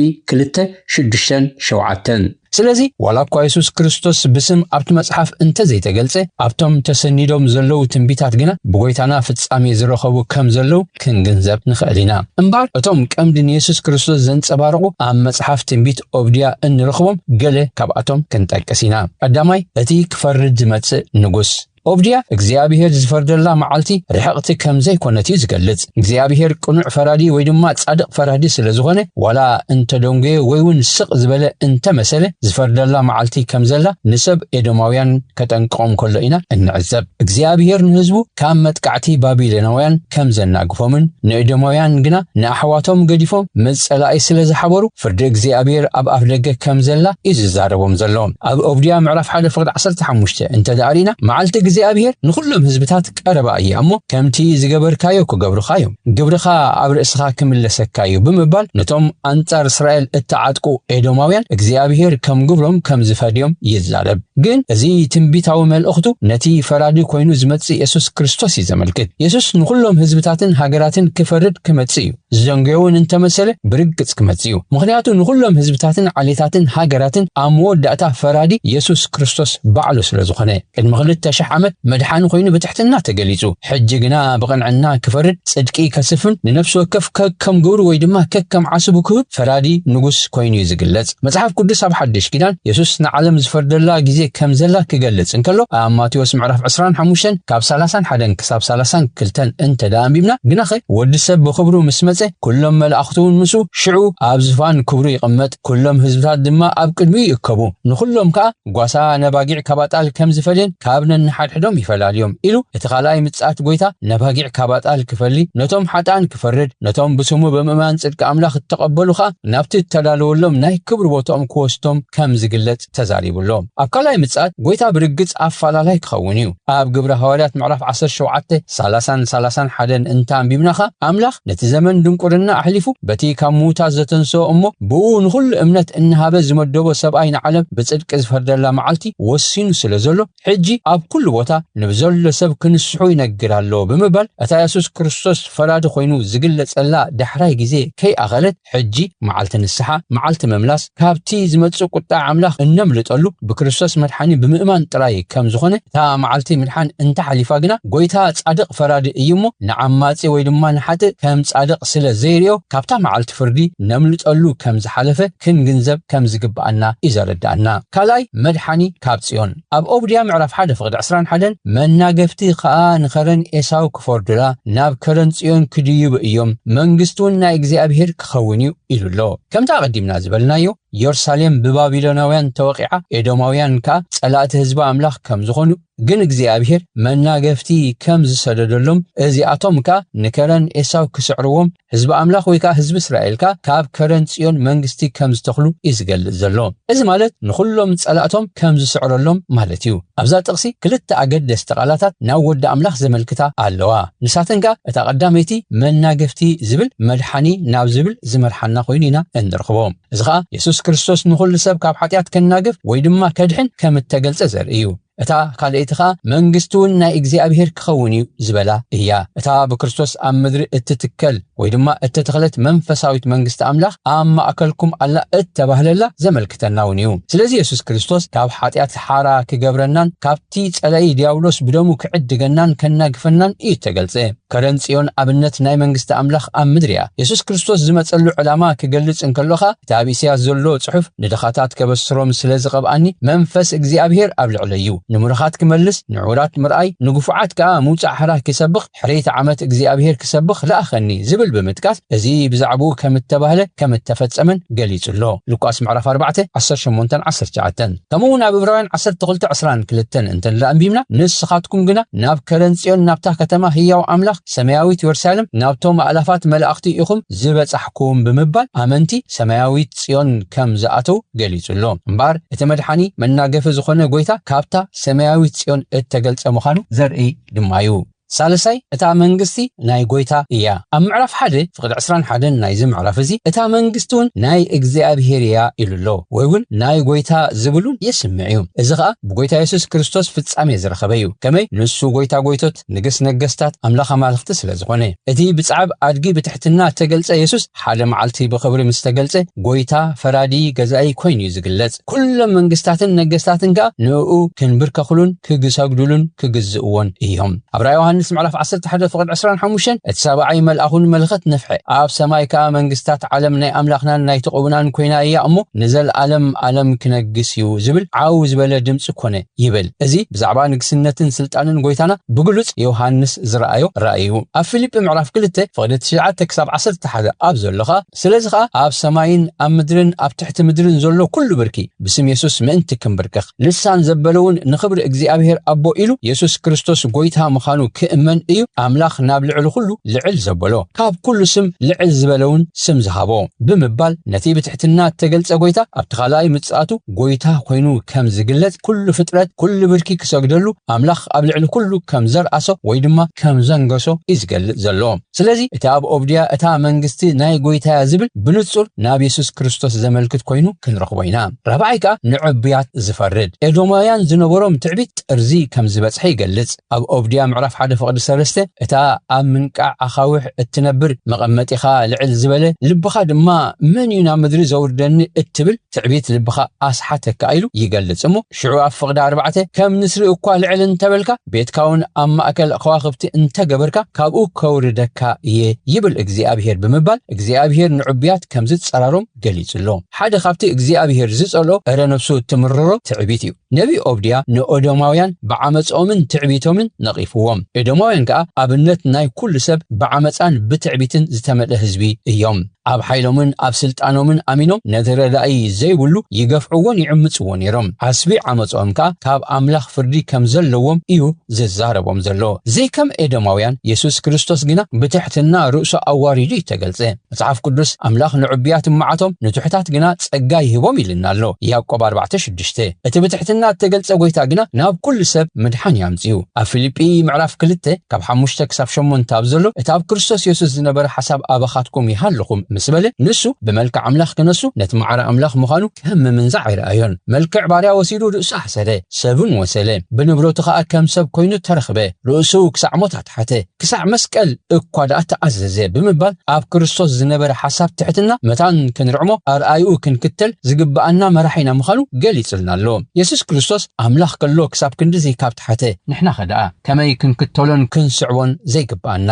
2:6-7። ስለዚ ዋላ እኳ የሱስ ክርስቶስ ብስም ኣብቲ መጽሓፍ እንተ ዘይተገልጸ፣ ኣብቶም ተሰኒዶም ዘለዉ ትንቢታት ግና ብጎይታና ፍጻሜ ዝረኸቡ ከም ዘለዉ ክንግንዘብ ንኽእል ኢና። እምበኣር እቶም ቀምዲ ንየሱስ ክርስቶስ ዘንጸባርቑ ኣብ መጽሓፍ ትንቢት ኦብድያ እንረኽቦም ገለ ካብኣቶም ክንጠቅስ ኢና። ቀዳማይ፣ እቲ ክፈርድ ዝመጽእ ንጉስ። ኦብድያ እግዚኣብሔር ዝፈርደላ መዓልቲ ርሕቕቲ ከም ዘይኮነት እዩ ዝገልጽ። እግዚኣብሔር ቅኑዕ ፈራዲ ወይ ድማ ጻድቕ ፈራዲ ስለ ዝኾነ፣ ዋላ እንተደንጎየ ወይ እውን ስቕ ዝበለ እንተመሰለ፣ ዝፈርደላ መዓልቲ ከም ዘላ ንሰብ ኤዶማውያን ከጠንቅቖም ከሎ ኢና እንዕዘብ። እግዚኣብሔር ንህዝቡ ካብ መጥቃዕቲ ባቢሎናውያን ከም ዘናግፎምን ንኤዶማውያን ግና ንኣሕዋቶም ገዲፎም ምስ ጸላኢ ስለ ዝሓበሩ ፍርዲ እግዚኣብሔር ኣብ ኣፍደገ ከም ዘላ እዩ ዝዛረቦም ዘሎ። ኣብ ኦብድያ ምዕራፍ 1 ፍቕዲ 15 እንተ ደኣ ርኢና፣ መዓልቲ እግዚኣብሔር ንኹሎም ህዝብታት ቀረባ እያ እሞ፣ ከምቲ ዝገበርካዮ ክገብሩኻ እዮም፣ ግብርኻ ኣብ ርእስኻ ክምለሰካ እዩ ብምባል፣ ነቶም ኣንጻር እስራኤል እተዓጥቁ ኤዶማውያን እግዚኣብሔር ከም ግብሮም ከም ዝፈድዮም ይዛረብ። ግን እዚ ትንቢታዊ መልእኽቱ ነቲ ፈራዲ ኮይኑ ዝመጽእ የሱስ ክርስቶስ እዩ ዘመልክት። የሱስ ንኹሎም ህዝብታትን ሃገራትን ክፈርድ ክመጽእ እዩ። ዝደንጎየውን እንተመሰለ ብርግጽ ክመጽእ እዩ። ምኽንያቱ ንኹሎም ህዝብታትን ዓሌታትን ሃገራትን ኣብ መወዳእታ ፈራዲ የሱስ ክርስቶስ ባዕሉ ስለ ዝኾነ። ቅድሚ ክልተ ሽሕ ዓመት መድሓኒ ኮይኑ ብትሕትና ተገሊጹ። ሕጂ ግና ብቕንዕና ክፈርድ፣ ጽድቂ ከስፍን ንነፍሲ ወከፍ ከከም ግብሩ ወይ ድማ ከከም ዓስቡ ክህብ ፈራዲ ንጉስ ኮይኑ እዩ ዝግለጽ። መጽሓፍ ቅዱስ ኣብ ሓድሽ ኪዳን የሱስ ንዓለም ዝፈርደላ ግዜ ከም ዘላ ክገልጽ እንከሎ፣ ኣብ ማቴዎስ ምዕራፍ ዕስራን ሓሙሽተን ካብ ሰላሳን ሓደን ክሳብ ሰላሳን ክልተን እንተ ደኣ ኣንቢብና፣ ግናኸ ወዲ ሰብ ብኽብሩ ምስ መጸ፣ ኩሎም መላእኽቱ እውን ምስኡ፣ ሽዑ ኣብ ዝፋን ክብሩ ይቕመጥ፣ ኩሎም ህዝብታት ድማ ኣብ ቅድሚኡ ይእከቡ። ንኹሎም ከኣ ጓሳ ነባጊዕ ካብ ኣጣል ከም ዝፈልየን ካብ ነንሓድሕዶም ይፈላልዮም ኢሉ፣ እቲ ካልኣይ ምጽኣት ጎይታ ነባጊዕ ካብ ኣጣል ክፈሊ፣ ነቶም ሓጥኣን ክፈርድ፣ ነቶም ብስሙ ብምእማን ጽድቂ ኣምላኽ እተቐበሉ ኸኣ ናብቲ እተዳለወሎም ናይ ክብሪ ቦታኦም ክወስዶም ከም ዝግለጽ ተዛሪቡ ኣሎ። ኣብ ካልኣይ ምጽኣት ጎይታ ብርግጽ ኣፋላላይ ክኸውን እዩ። ኣብ ግብረ ሃዋርያት ምዕራፍ ዓሰርተ ሸውዓተ፣ ሰላሳን ሰላሳን ሓደን እንተ ኣንቢብና ኸኣ፣ ኣምላኽ ነቲ ዘመን ድንቁርና ኣሕሊፉ በቲ ካብ ምዉታት ዘተንስኦ እሞ ብኡ ንኹሉ እምነት እናሃበ ዝመደቦ ሰብኣይ ንዓለም ብጽድቂ ዝፈርደላ መዓልቲ ወሲኑ ስለ ዘሎ፣ ሕጂ ኣብ ኩሉ ቦታ ንብዘሎ ሰብ ክንስሑ ይነግር ኣሎ ብምባል፣ እታ የሱስ ክርስቶስ ፈራዲ ኮይኑ ዝግለጸላ ዳሕራይ ግዜ ከይኣኸለት፣ ሕጂ መዓልቲ ንስሓ፣ መዓልቲ ምምላስ፣ ካብቲ ዝመጽእ ቁጣ ኣምላኽ እነምልጠሉ ብክርስቶስ መድሓኒ ብምእማን ጥራይ ከም ዝኾነ፣ እታ መዓልቲ ምድሓን እንተሓሊፋ ግና፣ ጎይታ ጻድቕ ፈራዲ እዩ እሞ፣ ንዓማጺ ወይ ድማ ንሓጥእ ከም ጻድቕ ስለ ዘይርእዮ፣ ካብታ መዓልቲ ፍርዲ ነምልጠሉ ከም ዝሓለፈ ክንግንዘብ ከም ዝግብኣና እዩ ዘረድኣና። ካልኣይ፣ መድሓኒ ካብ ጽዮን። ኣብ ኦብድያ ምዕራፍ ሓደ ፍቕዲ ዕስራን ሓደን፣ መናገፍቲ ኸኣ ንኸረን ኤሳው ክፈርዱላ፣ ናብ ከረን ጽዮን ክድይቡ እዮም፣ መንግስቲ እውን ናይ እግዚኣብሄር ክኸውን እዩ ኢሉ ኣሎ። ከምቲ ኣቐዲምና ዝበልናዮ፣ የሩሳሌም ብባቢሎናውያን ተወቒዓ፣ ኤዶማውያን ከኣ ጸላእቲ ህዝቢ ኣምላኽ ከም ዝኾኑ፣ ግን እግዚኣብሄር መናገፍቲ ከም ዝሰደደሎም፣ እዚኣቶም ከኣ ንከረን ኤሳው ክስዕርዎም፣ ህዝቢ ኣምላኽ ወይ ከኣ ህዝቢ እስራኤል ከኣ ካብ ከረን ጽዮን መንግስቲ ከም ዝተኽሉ እዩ ዝገልጽ ዘሎ። እዚ ማለት ንኹሎም ጸላእቶም ከም ዝስዕረሎም ማለት እዩ። ኣብዛ ጥቕሲ ክልተ ኣገደስቲ ቃላታት ናብ ወዲ ኣምላኽ ዘመልክታ ኣለዋ። ንሳተን ከኣ እታ ቀዳመይቲ መናገፍቲ ዝብል መድሓኒ ናብ ዝብል ዝመርሓና ኮይኑ ኢና እንረኽቦ። እዚ ኸኣ የሱስ ክርስቶስ ንኹሉ ሰብ ካብ ሓጢኣት ከናግፍ ወይ ድማ ከድሕን ከም እተገልጸ ዘርኢ እዩ። እታ ካልኣይቲ ኸኣ መንግስቲ እውን ናይ እግዚኣብሄር ክኸውን እዩ ዝበላ እያ። እታ ብክርስቶስ ኣብ ምድሪ እትትከል ወይ ድማ እተተኽለት መንፈሳዊት መንግስቲ ኣምላኽ ኣብ ማእከልኩም ኣላ እተባህለላ ዘመልክተና እውን እዩ። ስለዚ የሱስ ክርስቶስ ካብ ሓጢኣት ሓራ ክገብረናን ካብቲ ጸላኢ ዲያብሎስ ብደሙ ክዕድገናን ከናግፈናን እዩ እተገልጸ። ከረን ጽዮን ኣብነት ናይ መንግስቲ ኣምላኽ ኣብ ምድሪ እያ። የሱስ ክርስቶስ ዝመጸሉ ዕላማ ክገልጽ እንከሎ ኸኣ፣ እቲ ኣብ ኢሳያስ ዘሎ ጽሑፍ ንድኻታት ከበስሮም ስለ ዝቐብኣኒ፣ መንፈስ እግዚኣብሄር ኣብ ልዕለይ እዩ። ንምሩኻት ክመልስ፣ ንዕዉራት ምርኣይ፣ ንግፉዓት ከኣ ምውጻእ ሓራ ክሰብኽ፣ ሕርይቲ ዓመት እግዚኣብሄር ክሰብኽ ለኣኸኒ ዝብል ብምጥቃስ፣ እዚ ብዛዕባኡ ከም እተባህለ ከም እተፈጸመን ገሊጹ ኣሎ። ሉቃስ ምዕራፍ ኣርባዕተ፣ ዓሰርተ ሸሞንተን ዓሰርተ ትሽዓተን። ከምኡ እውን ኣብ ዕብራውያን ዓሰርተ ክልተ ዕስራን ክልተን እንተ ንርኢ ኣንቢብና፣ ንስኻትኩም ግና ናብ ከረን ጽዮን፣ ናብታ ከተማ ህያው ኣምላኽ፣ ሰማያዊት የሩሳሌም፣ ናብቶም ኣእላፋት መላእኽቲ ኢኹም ዝበጻሕኩም ብምባል፣ ኣመንቲ ሰማያዊት ጽዮን ከም ዝኣተው ገሊጹ ኣሎ። እምበኣር፣ እቲ መድሓኒ መናገፊ ዝኾነ ጎይታ ካብታ ሰማያዊት ጽዮን እተገልጸ ምዃኑ ዘርኢ ድማ እዩ። ሳልሳይ፣ እታ መንግስቲ ናይ ጎይታ እያ። ኣብ ምዕራፍ ሓደ ፍቕዲ ዕስራን ሓደን ናይዚ ምዕራፍ እዚ፣ እታ መንግስቲ እውን ናይ እግዚኣብሄር እያ ኢሉ ኣሎ፣ ወይ እውን ናይ ጎይታ ዝብል እውን የስምዕ እዩ። እዚ ኸኣ ብጎይታ የሱስ ክርስቶስ ፍጻሜ ዝረኸበ እዩ። ከመይ? ንሱ ጎይታ ጎይቶት፣ ንግስ ነገስታት፣ ኣምላኽ ኣማልኽቲ ስለ ዝኾነ። እቲ ብጻዕብ ኣድጊ ብትሕትና እተገልጸ የሱስ፣ ሓደ መዓልቲ ብኽብሪ ምስ ተገልጸ፣ ጎይታ፣ ፈራዲ፣ ገዛኢ ኮይኑ እዩ ዝግለጽ። ኩሎም መንግስታትን ነገስታትን ከኣ ንእኡ ክንብርከኹሉን ክግሰግዱሉን ክግዝእዎን እዮም። ኣብ ራእይ ዮሃንስ ምዕራፍ ዓሰርተ ሓደ ፍቕዲ ዕስራን ሓሙሽተን፣ እቲ ሰብኣይ መልኣኹ ንመለኸት ነፍሐ፣ ኣብ ሰማይ ከኣ መንግስታት ዓለም ናይ ኣምላኽናን ናይ ተቐቡናን ኮይና እያ እሞ ንዘለኣለም ኣለም ክነግስ እዩ ዝብል ዓው ዝበለ ድምጺ ኮነ ይብል። እዚ ብዛዕባ ንግስነትን ስልጣንን ጎይታና ብግሉጽ ዮሃንስ ዝረኣዮ ራእይ እዩ። ኣብ ፊልጲ ምዕራፍ ክልተ ፍቕዲ ትሽዓተ ክሳብ ዓሰርተ ሓደ ኣብ ዘሎ ኸኣ፣ ስለዚ ኸኣ ኣብ ሰማይን ኣብ ምድርን ኣብ ትሕቲ ምድርን ዘሎ ኩሉ ብርኪ ብስም የሱስ ምእንቲ ክንብርከኽ፣ ልሳን ዘበለ እውን ንኽብሪ እግዚኣብሔር ኣቦ ኢሉ የሱስ ክርስቶስ ጎይታ ምዃኑ እመን እዩ ኣምላኽ ናብ ልዕሊ ኩሉ ልዕል ዘበሎ፣ ካብ ኩሉ ስም ልዕል ዝበለውን ስም ዝሃቦ ብምባል ነቲ ብትሕትና እተገልጸ ጎይታ ኣብቲ ካልኣይ ምጽኣቱ ጎይታ ኮይኑ ከም ዝግለጽ፣ ኩሉ ፍጥረት ኩሉ ብርኪ ክሰግደሉ ኣምላኽ ኣብ ልዕሊ ኩሉ ከም ዘርኣሶ ወይ ድማ ከም ዘንገሶ እዩ ዝገልጽ ዘሎ። ስለዚ እቲ ኣብ ኦብድያ እታ መንግስቲ ናይ ጎይታያ ዝብል ብንጹር ናብ የሱስ ክርስቶስ ዘመልክት ኮይኑ ክንረኽቦ ኢና። ራብዓይ ከኣ ንዕቡያት ዝፈርድ ኤዶማውያን ዝነበሮም ትዕቢት ጥርዚ ከም ዝበጽሐ ይገልጽ። ኣብ ኦብድያ ምዕራፍ ሓደ ፍቕዲ ሰለስተ እታ ኣብ ምንቃዕ ኣኻውሕ እትነብር መቐመጢኻ ልዕል ዝበለ ልብኻ ድማ መን እዩ ናብ ምድሪ ዘውርደኒ እትብል ትዕቢት ልብኻ ኣስሓተካ ኢሉ ይገልጽ እሞ ሽዑ ኣብ ፍቕዲ ኣርባዕተ ከም ንስሪ እኳ ልዕል እንተበልካ ቤትካ እውን ኣብ ማእከል ከዋኽብቲ እንተገበርካ ካብኡ ከውርደካ እየ ይብል እግዚኣብሔር ብምባል እግዚኣብሔር ንዕቡያት ከም ዝጸራሮም ገሊጹ ኣሎ። ሓደ ካብቲ እግዚኣብሔር ዝጸልኦ እረ ነብሱ እትምርሮ ትዕቢት እዩ። ነቢ ኦብድያ ንኦዶማውያን ብዓመጾምን ትዕቢቶምን ነቒፍዎም። ኤዶማውያን ከኣ ኣብነት ናይ ኩሉ ሰብ ብዓመጻን ብትዕቢትን ዝተመልአ ህዝቢ እዮም። ኣብ ሓይሎምን ኣብ ስልጣኖምን ኣሚኖም ነቲ ረዳኢ ዘይብሉ ይገፍዕዎን ይዕምጽዎ ነይሮም። ዓስቢ ዓመጾም ከኣ ካብ ኣምላኽ ፍርዲ ከም ዘለዎም እዩ ዝዛረቦም ዘሎ። ዘይከም ኤዶማውያን የሱስ ክርስቶስ ግና ብትሕትና ርእሱ ኣዋሪዱ እዩ ተገልጸ። መጽሓፍ ቅዱስ ኣምላኽ ንዕቡያት እመዓቶም ንትሑታት ግና ጸጋ ይህቦም ኢልና ኣሎ። ያዕቆብ ኣርባዕተ ሽዱሽተ። እቲ ብትሕትና እተገልጸ ጎይታ ግና ናብ ኩሉ ሰብ ምድሓን ያምጽኡ። ኣብ ፊልጲ ምዕራፍ ክልተ ካብ ሓሙሽተ ክሳብ ሸሞንተ ኣብ ዘሎ እቲ ኣብ ክርስቶስ የሱስ ዝነበረ ሓሳብ ኣባኻትኩም ይሃልኹም ምስ በለ ንሱ ብመልክዕ ኣምላኽ ክነሱ ነቲ ማዕረ ኣምላኽ ምዃኑ ከም ምምንዛዕ ኣይረኣዮን። መልክዕ ባርያ ወሲዱ ርእሱ ኣሕሰረ፣ ሰብን ወሰለ። ብንብረቱ ኸኣ ከም ሰብ ኮይኑ ተረኽበ። ርእሱ ክሳዕ ሞት ኣትሓተ። ክሳዕ መስቀል እኳ ደኣ ተኣዘዘ ብምባል ኣብ ክርስቶስ ዝነበረ ሓሳብ ትሕትና መታን ክንርዕሞ ኣርኣይኡ ክንክተል ዝግብኣና መራሒና ምዃኑ ገሊጹልና ኣሎ። የሱስ ክርስቶስ ኣምላኽ ከሎ ክሳብ ክንድዚ ካብ ተሓተ ንሕናኸ ደኣ ከመይ ክንክተሎን ክንስዕቦን ዘይግብኣና?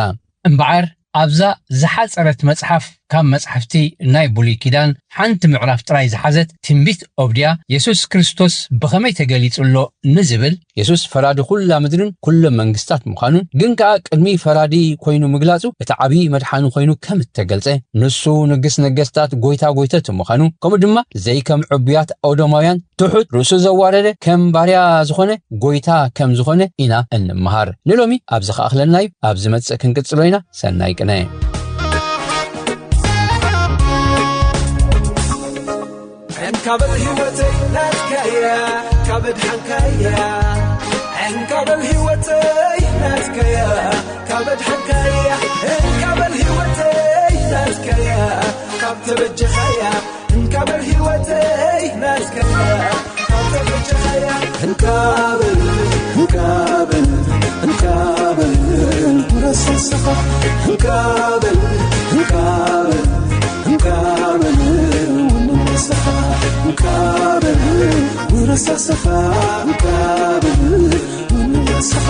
እምበዓር ኣብዛ ዝሓጸረት መጽሓፍ ካብ መጽሓፍቲ ናይ ብሉይ ኪዳን ሓንቲ ምዕራፍ ጥራይ ዝሓዘት ትንቢት ኦብድያ የሱስ ክርስቶስ ብኸመይ ተገሊጹ ኣሎ ንዝብል የሱስ ፈራዲ ኩላ ምድርን ኩሎም መንግስታት ምዃኑን ግን ከኣ ቅድሚ ፈራዲ ኮይኑ ምግላጹ እቲ ዓብዪ መድሓኒ ኮይኑ ከም እተገልጸ ንሱ ንግስ ነገስታት ጎይታ ጎይተቲ ምዃኑ ከምኡ ድማ ዘይከም ዕቡያት ኦዶማውያን ትሑት ርእሱ ዘዋረደ ከም ባርያ ዝኾነ ጎይታ ከም ዝኾነ ኢና እንመሃር። ንሎሚ ኣብዚ ከኣኽለና እዩ። ኣብ ዝመጽእ ክንቅጽሎ ኢና። ሰናይ ቅነ። እንካበል ህይወተይ ናትካያ ካብ ድሓንካያ እንካበል ህይወተይ ናትካያ ካብ ድሓንካያ እንካበል ህይወተይ ናትካያ ካብ ተበጀኻያ እንካበል ህይወተይ ናትካያ ካብ ተበጀኻያ እንካበል እንካበል እንካበል ውረስ ንስኻ እንካበል እንካበል እንካበል ውንን ንስኻ እንካበል ውረስ ንስኻ እንካበል ውንን ንስኻ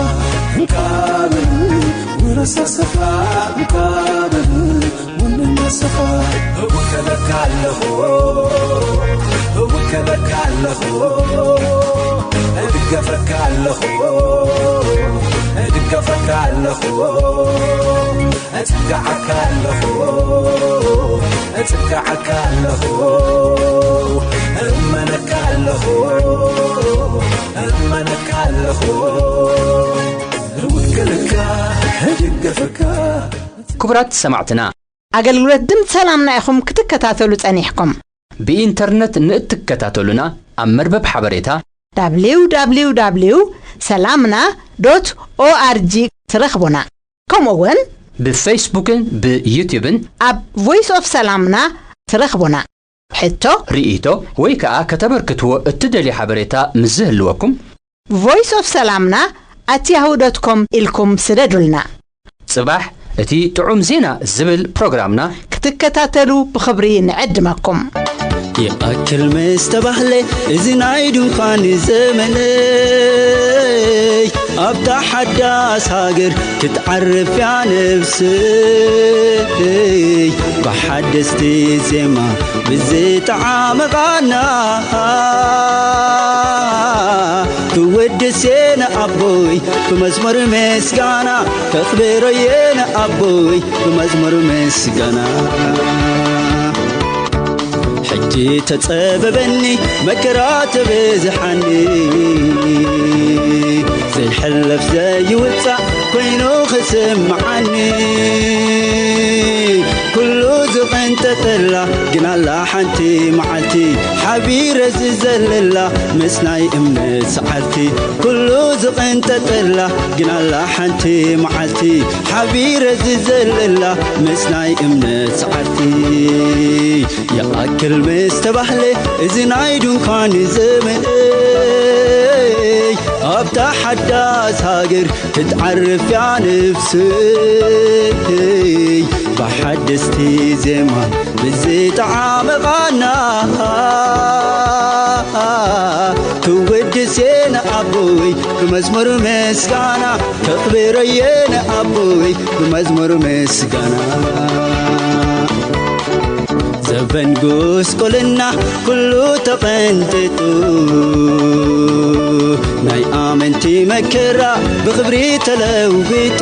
እንካበል ውረስ ንስኻ እንካበል ውንን ንስኻ እውከለካ ኣለኹ እውከለካ ኣለኹ እድገፈካ ኣለኹ እድገፈካ ኣለኹ እጽጋዓካ ኣለኹ እጽጋዓካ ኣለኹ እመነካ ኣለኹ እመነካ ኣለኹ እውክልካ እድገፈካ ክቡራት ሰማዕትና ኣገልግሎት ድምፂ ሰላምና ኢኹም ክትከታተሉ ጸኒሕኩም። ብኢንተርነት ንእትከታተሉና ኣብ መርበብ ሓበሬታ www ሰላምና ዶት ኦኣርጂ ትረኽቡና። ከምኡ እውን ብፌስቡክን ብዩትዩብን ኣብ ቮይስ ኦፍ ሰላምና ትረኽቡና። ሕቶ፣ ርእይቶ ወይ ከዓ ከተበርክትዎ እትደልዩ ሓበሬታ ምስ ዝህልወኩም ቮይስ ኦፍ ሰላምና ኣት ያሁ ዶት ኮም ኢልኩም ስደዱልና። ጽባሕ እቲ ጥዑም ዜና ዝብል ፕሮግራምና ክትከታተሉ ብኽብሪ ንዕድመኩም። ይኣክል ምስ ተባህለ እዚ ናይ ድንኳን ዘመነይ ኣብታ ሓዳስ ሃገር ክትዓርፍ እያ ነብሰይ ብሓደስቲ ዜማ ብዝጠዓመ ቓና ክወድስ እየ ንኣቦይ ብመዝሙር ምስጋና ከኽብሮ እየ ንኣቦይ ብመዝሙር ምስጋና ሕጂ ተጸበበኒ መከራ ተበዝሓኒ፣ ዘይሕለፍ ዘይውጻእ ኮይኑ ክስምዓኒ። ኩሉ ዝቕንጠጠላ ግን ኣላ ሓንቲ መዓልቲ፣ ሓቢረ ዝዘለላ ምስ ናይ እምነት ሰዓርቲ። ኩሉ ዝቕንጠጠላ ግን ኣላ ሓንቲ መዓልቲ፣ ሓቢረ ዝዘለላ ምስ ናይ እምነት ሰዓርቲ። ይኣክል ምስ ተባህለ እዚ ናይ ድንኳን ዘመነይ፣ ኣብታ ሓዳስ ሃገር ክትዓርፍ እያ ነፍሰይ። ብሓደስቲ ዜማ ብዝጠዓመ ቓና ክውድስ እየ ንኣቦይ ብመዝሙር ምስጋና፣ ከኽብሮ እየ ንኣቦይ ብመዝሙር ምስጋና። ዘበን ጉስቁልና ኩሉ ተቐንጢጡ፣ ናይ ኣመንቲ መከራ ብኽብሪ ተለዊጡ።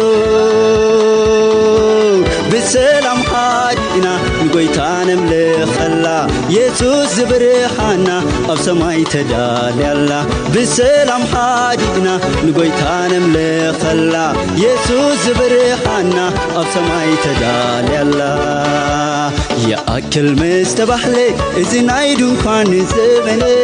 ብሰላም ሓዲእና ንጎይታ ነምልኸላ፣ የሱስ ዝብርሃና ኣብ ሰማይ ተዳልያላ። ብሰላም ሓዲእና ንጎይታ ነምልኸላ፣ የሱስ ዝብርሃና ኣብ ሰማይ ተዳልያላ። ይኣክል ምስ ተባህለ እዚ ናይ ድንኳን ዘመነይ፣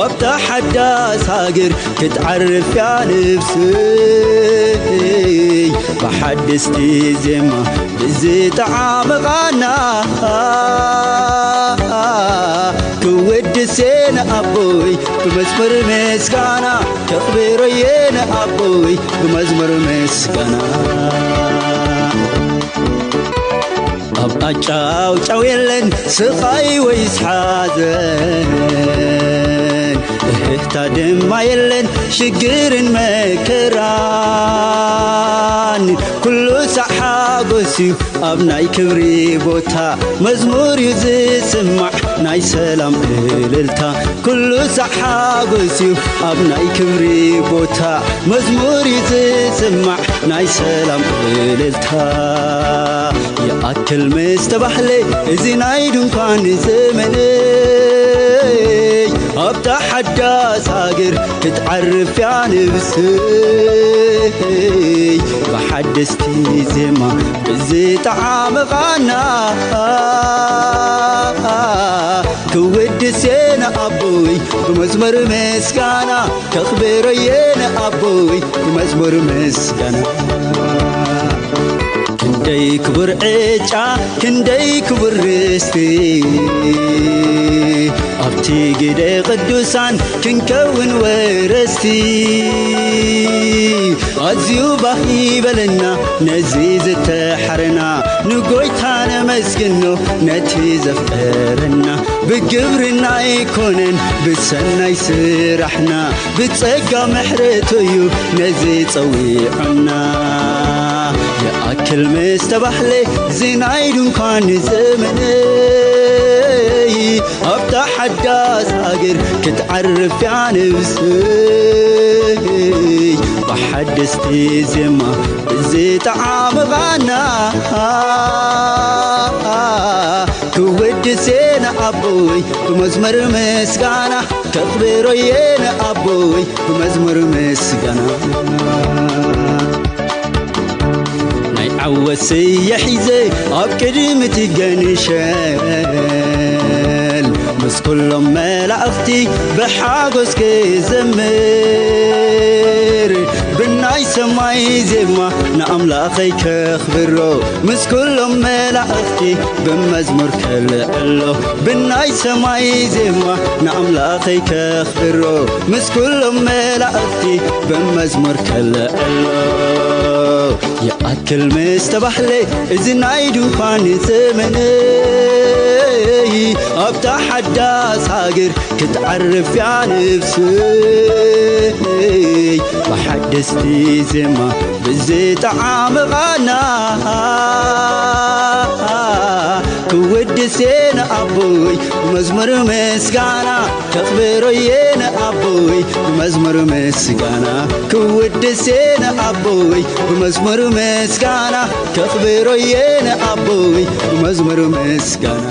ኣብታ ሓዳስ ሃገር ክትዓርፍ እያ ነፍሰይ። ብሓደስቲ ዜማ ብዝጠዓመ ቓና ክውድስ እየ ንኣቦይ ብመዝሙር ምስጋና፣ ከኽብሮ እየ ንኣቦይ ብመዝሙር ምስጋና። ኣብ ኣጫውጫው የለን ስቓይ ወይስ ሓዘን፣ እህህታ ድማ የለን ሽግርን መከራን። ኩሉ ሳዕ ሓጎስ እዩ ኣብ ናይ ክብሪ ቦታ፣ መዝሙር እዩ ዝስማዕ ናይ ሰላም እልልታ። ኩሉ ሳዕ ሓጎስ እዩ ኣብ ናይ ክብሪ ቦታ፣ መዝሙር እዩ ዝስማዕ ናይ ሰላም እልልታ። ይኣክል ምስ ተባህለ እዚ ናይ ድንኳን ዘመነይ፣ ኣብታ ሓዳስ ሃገር ክትዓርፍ እያ ነብሰይ። ብሓደስቲ ዜማ ብዝጠዓመ ቓና ክውድስ እየ ንኣቦይ ብመዝሙር ምስጋና፣ ከኽብሮ እየ ንኣቦይ ብመዝሙር ምስጋና። ክንደይ ክቡር ዕጫ፣ ክንደይ ክቡር ርስቲ፣ ኣብቲ ግደ ቅዱሳን ክንከውን ወረስቲ። ኣዝዩ ባህ ይበለና ነዚ ዝተሓረና፣ ንጎይታ ነመስግኖ ነቲ ዘፍቀረና። ብግብርና ኣይኮነን ብሰናይ ስራሕና፣ ብጸጋ ምሕረቱ እዩ ነዚ ጸዊዑና። ይኣክል ምስ ተባህለ እዚ ናይ ድንኳን ዘመነይ፣ ኣብታ ሓዳስ ሃገር ክትዓርፍ እያ ነብሰይ። ብሓደስቲ ዜማ ብዝጠዓመ ቓና ክውድስ እየ ንኣቦይ ብመዝሙር ምስጋና፣ ከኽብሮ እየ ንኣቦይ ብመዝሙር ምስጋና። ናይ ዓወት ስየ ሒዘ ኣብ ቅድሚ እቲ ገንሸል፣ ምስ ኩሎም መላእኽቲ ብሓጎስ ክዘምር፣ ብናይ ሰማይ ዜማ ንኣምላኸይ ከኽብሮ፣ ምስ ኩሎም መላእኽቲ ብመዝሙር ከልዕሎ። ብናይ ሰማይ ዜማ ንኣምላኸይ ከኽብሮ፣ ምስ ኩሎም መላእኽቲ ብመዝሙር ከልዕሎ። ይኣክል ምስ ተባህለ እዚ ናይ ድንኳን ዘመነይ፣ ኣብታ ሓዳስ ሃገር ክትዓርፍ እያ ነብሰይ። ብሓደስቲ ዜማ ብዝጠዓመ ቓና ክውድስ እየ ንኣቦይ ብመዝሙር ምስጋና፣ ከኽብሮ እየ ንኣቦይ ብመዝሙር ምስጋና። ክውድስ እየ ንኣቦይ ብመዝሙር ምስጋና፣ ከኽብሮ እየ ንኣቦይ ብመዝሙር ምስጋና።